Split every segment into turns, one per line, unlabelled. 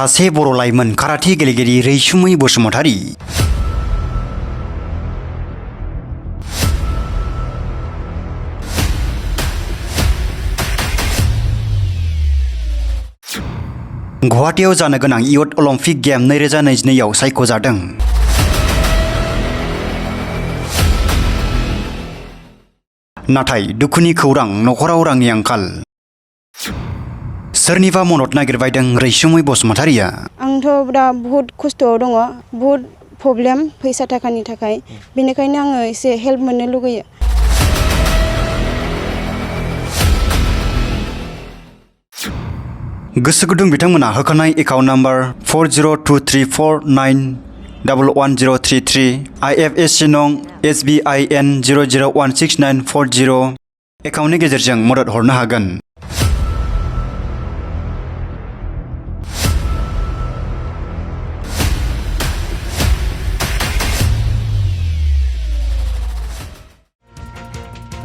सासे बर' लाइमोन काराटे गेलेगिरि रैसुमै बसुमतारी गुवाहाटीआव जानो गोनां इयुथ अलिम्पिक गेम 2022 आव सायख'जादों। नाथाय दुखुनि खौरां नखराव रांनि आंखाल। सोरनिबा मदद नागिरबायदों रैसुमै बसुमतारीया।
आंथ' दा बहुत खस्थ'आव दङ, बहुत प्रब्लेम फैसा थाखानि थाखाय, बेनिखायनो आङो एसे हेल्प मोननो लुगैयो।
गोसो गुदुं बिथांमोना होखानाय एकाउन्ट नाम्बार 402349111033 IFSC नं SBIN 001694 एकाउन्टनि गेजेरजों मदद हरनो हागोन।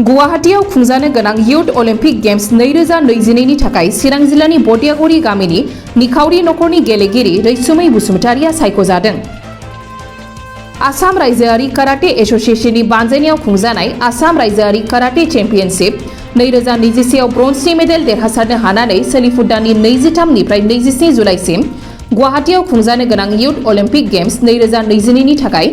गुवाहाटीआव खुंजानो गोनां इयुथ अलिम्पिक गेम्स 2022 नि थाखाय चिरां जिल्लानि बदियागुरि गामिनि निखावरि नखरनि गेलेगिरि रैसुमै बसुमतारीया सायख'जादों। आसाम रायजोआरि काराटे एस'सिएशननि बानजायनायाव खुंजानाय आसाम रायजोआरि काराटे चेम्पियनशिप 2021 आव ब्रन्जनि मेडेल देरहासारनो हानानै सोलिफु दाननि 23 निफ्राय 27 जुलाइसिम गुवाहाटीआव खुंजानो गोनां इयुथ अलिम्पिक गेम्स 2022 नि थाखाय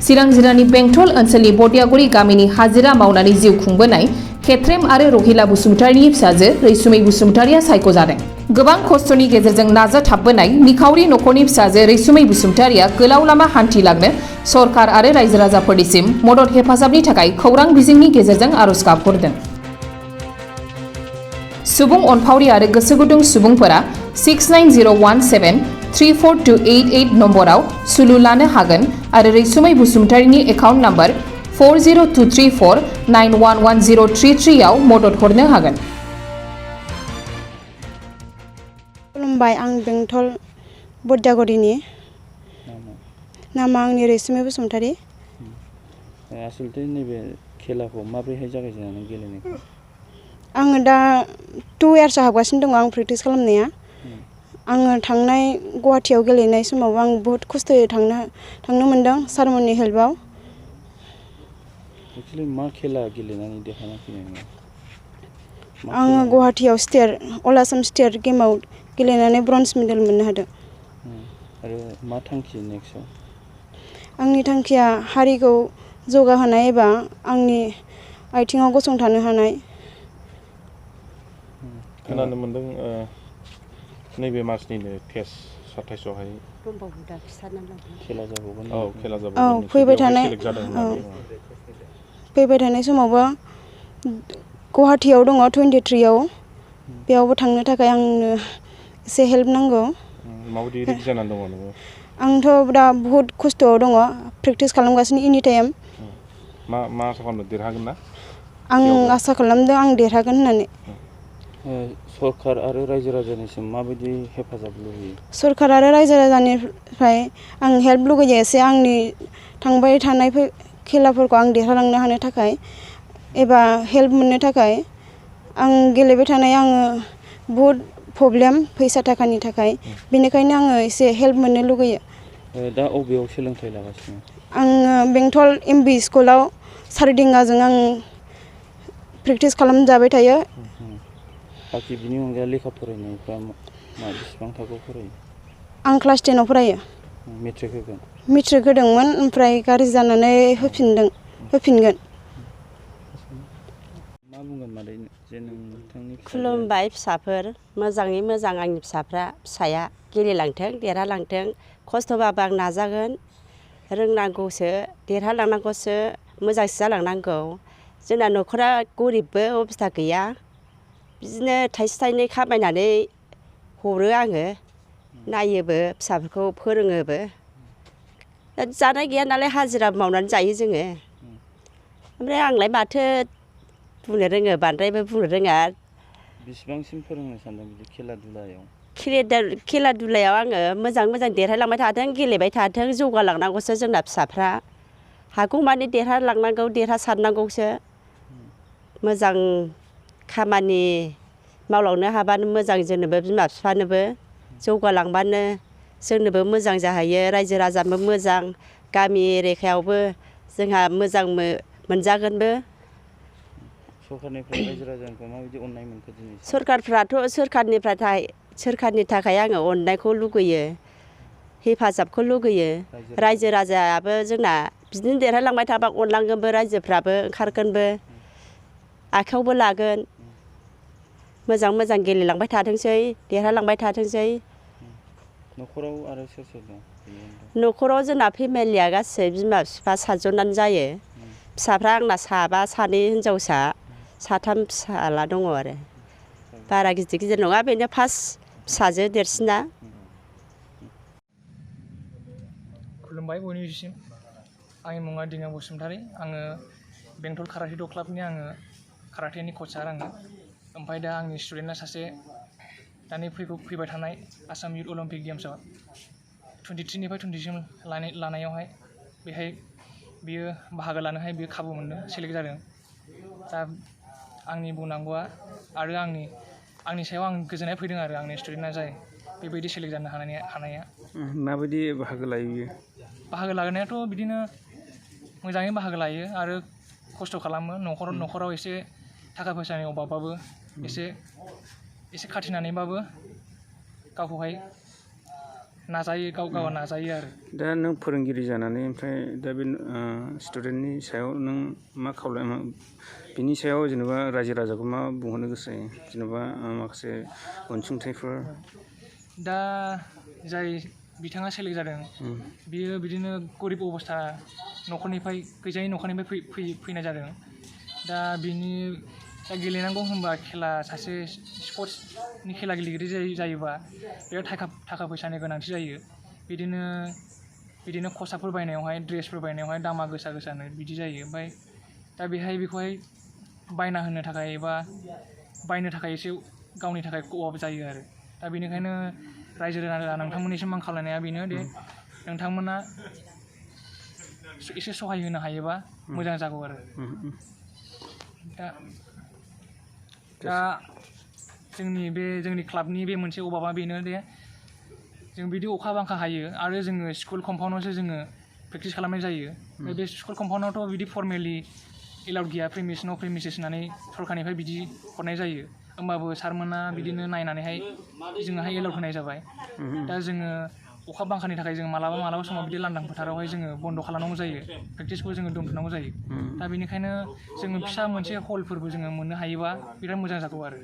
चिरां जिल्लानि बेंटल ओनसोलनि बदियागुरि गामिनि हाजिरा मावनानै जिउ खुंबोनाय खेत्रेम आरो रहिला बसुमतारीनि फिसाजो रैसुमै बसुमतारीया सायख'जादों। गोबां खस्थ'नि गेजेरजों नाजाथाबबोनाय निखावरि नखरनि फिसाजो रैसुमै बसुमतारीया गोलाव लामा हान्थिलांनो सरकार आरो रायजो राजाफोरनिसिम मदद हेफाजाबनि थाखाय खौरां बिजोंनि गेजेरजों आरज गाबहरदों। सुबुं अनफावरि आरो गोसो गुदुं सुबुंफोरा 6901734288 नम्बराव सुलु लानो हागोन आरो रैसुमै बसुमतारीनि एकाउन्ट नाम्बार 402349111033 आव मदद हरनो हागोन।
खुलुमबाय, आं बेंटल बदियागुरिनि। नामा आंनि रैसुमै बसुमतारी।
आसलथे नैबे खेलाखौ माब्रैहाय जागायजेननानै गेलेनायखौ?
आङो दा 2 इयार्स हाबगासिनो दङ आं प्रेक्टिस खालामनाया। आङो थांनाय गुवाहाटीआव गेलेनाय समाव आं बहुत खस्थ'यै थांनो मोनदों सारमोननि हेल्पआव।
एक्चुअली मा खेला गेलेनानै देरहाना फैनाय?
आङो गुवाहाटीआव अल आसाम स्टेट गेमाव गेलेनानै ब्रन्ज मेडेल मोननो हादों।
आरो मा थांखि नेक्स्टआव? आंनि
थांखिया हारिखौ जौगाहोनाय एबा आंनि आथिङाव गसंथानो हानाय।
खोनानो मोनदों नैबे मासनिनो टेस्ट 27 आवहाय खेला जाबावगोन। खेला जाबावगोन।
औ, फैबाय थानाय समावबो गुवाहाटीआव दङ 23 आव, बेयावबो थांनो थाखाय आंनो एसे हेल्प नांगौ।
माबायदि रेडि जानानै दङ नोङो?
आंथ' दा बहुत खस्थ'आव दङ, प्रेक्टिस खालामगासिनो एनि टाइम।
मा आसा खालामदों, देरहागोन ना?
आं आसा खालामदों आं देरहागोन होननानै।
सरकार आरो रायजो राजानिसिम माबायदि हेफाजाब लुबैयो?
सरकार आरो रायजो राजानिफ्राय आं हेल्प लुगैयो, एसे आंनि थांबाय थानाय खेलाफोरखौ आं देरहालांनो हानो थाखाय एबा हेल्प मोननो थाखाय। आं गेलेबाय थानाय आङो बहुत प्रब्लेम फैसा थाखानि थाखाय, बेनिखायनो आङो एसे हेल्प मोननो लुगैयो।
दा अबेयाव सोलोंथाइ लागासिनो?
आङो बेंटल एमबि स्कुलाव सारिदिङाजों आं प्रेक्टिस खालामजाबाय थायो।
बाखि बिनि अनगा लेखा फरायनायफ्रा बेसेबां थाखोआव फरायो?
आं क्लास 10 आव फरायो।
मेट्रिक होगोन?
मेट्रिक होदोंमोन, ओमफ्राय गाज्रि जानानै होफिनगोन।
मा बुंगोन मादै जे नोंथांनि?
खुलुमबाय फिसाफोर, मोजाङै मोजां आंनि फिसाया गेलेलांथों, देरहालांथों। खस्थ'बाबो आं नाजागोन, रोंनांगौसो, देरहालांनांगौसो, मोजांसो जालांनांगौ। जोंना न'खरा गरिबबो, अबस्था गैया। बिदिनो थाइसे थाइनै खामायनानै हरो आङो, नायोबो, फिसाफोरखौ फोरोङोबो। जानाय गैया नालाय हाजिरा मावनानै जायो जोङो। ओमफ्राय आंलाय माथो बुंनो रोङो, बांद्रायबो बुंनो रोङा।
बेसेबांसिम फोरोंनो सानदों बिदि खेला दुलायाव?
खेला दुलायाव आङो मोजां देरहालांबाय थाथों, गेलेबाय थाथों, जौगालांनांगौसो जोंना फिसाफ्रा। हागौमानि देरहालांनांगौ, देरहासारनांगौसो। मोजां खामानि मावलांनो हाबानो मोजां, जोंनोबो बिमा बिफानोबो जौगालांबानो जोंनोबो मोजां जाहैयो रायजो राजाबो मोजां गामि एरियायावबो जोंहा मोजां मोनजागोनबो
सरकारनिफ्राय रायजो राजानिफ्राय माबायदि अननाय मोनखो दिनै सोरखारनि थाखाय आङो अननायखौ लुगैयो हेफाजाबखौ लुगैयो रायजो राजायाबो जोंना बिदिनो देरहालांबाय थाबा अनलांगोनबो रायजोफ्राबो ओंखारगोनबो आखायावबो लागोन मोजां मोजां गेलेलांबाय थाथोंसै देरहालांबाय थाथोंसै न'खराव आरो सोर सोर दं
न'खराव जोंना फेमिलिया गासै बिमा बिफा 7 जनानो जायो फिसाफ्रा आंना साबा 2 हिनजावसा 3 फिसाला दङ आरो बारा गिदिर नङा बेनो फार्स्ट फिसाजो देरसिना
खुलुमबाय बयनिसिम आंनि मुङा दिङा बसुमतारी आङो बेंटल काराटे ड' क्लाबनि आङो काराटेनि कचार आङो ओमफ्राय दा आंनि स्टुडेन्टआ सासे दानि फैबाय थानाय आसाम इउथ अलिम्पिक गेम्सआव 23 निफ्राय 26 लानायावहाय बेहाय बियो बाहागो लानोहाय बियो खाबु मोनदों सेलेक्ट जादों दा आंनि बुंनांगौआ आरो आंनि सायाव आं गोजोननाय फैदों आरो आंनि स्टुडेन्टआ जाय बेबायदि सेलेक्ट जानो हानाया
माबायदि बाहागो लायो बियो
बाहागो लानायाथ' बिदिनो मोजाङै बाहागो लायो आरो खस्थ' खालामो न'खराव एसे थाखा फैसानि अभाबबाबो एसे खाथिनानैबाबो गावखौहाय नाजायो गावा नाजायो आरो
दा नों फोरोंगिरि जानानै ओमफ्राय दा बे स्टुडेन्टनि सायाव नों मा बिनि सायाव जेनेबा रायजो राजाखौ मा बुंहरनो गोसो जेनेबा माखासे अनसुंथाइफोर
दा जाय बिथाङा सेलेक्ट जादों बियो बिदिनो गरिब अबस्था न'खरनिफ्राय गैजायै न'खरनिफ्राय फैनाय जादों दा गेलेनांगौ होनबा सासे स्पर्ट्सनि खेला गेलेगिरि जायोबा बिराद थाखा फैसानि गोनांथि जायो बिदिनो खसाबफोर बायनायावहाय ड्रेसफोर बायनायावहाय दामा गोसानो बिदि जायो ओमफ्राय दा बेखौहाय बायना होनो थाखाय एबा बायनो थाखाय एसे गावनि थाखाय अभाब जायो आरो दा बेनिखायनो रायजो राजा नोंथांमोननिसिम आं खावलायनाया बेनो दे नोंथांमोना एसे सहाय होनो हायोबा मोजां जागौ आरो दा जोंनि क्लाबनि बे मोनसे अभाबा बेनो दे जों बिदि अखा बांखा हायो आरो जोङो स्कुल कम्पाउन्डआवसो जोङो प्रेक्टिस खालामनाय जायो बे स्कुल कम्पाउन्डआवथ' बिदि फर्मेलि एलाउड गैया नो प्रिमिसेस होननानै सरकारनिफ्राय बिदि हरनाय जायो होमबाबो सारमोना बिदिनो नायनानैहाय जोङोहाय एलाउड होनाय जाबाय दा जोङो अखा बांखानि थाखाय जों मालाबा समाव बिदि लांदां फोथारावहाय जोङो बन्द' खालामनांगौ जायो प्रेक्टिसखौ जोङो दोनथ'नांगौ जायो दा बेनिखायनो जोङो फिसा मोनसे हलफोरबो जोङो मोननो हायोबा बिराद मोजां जागौ आरो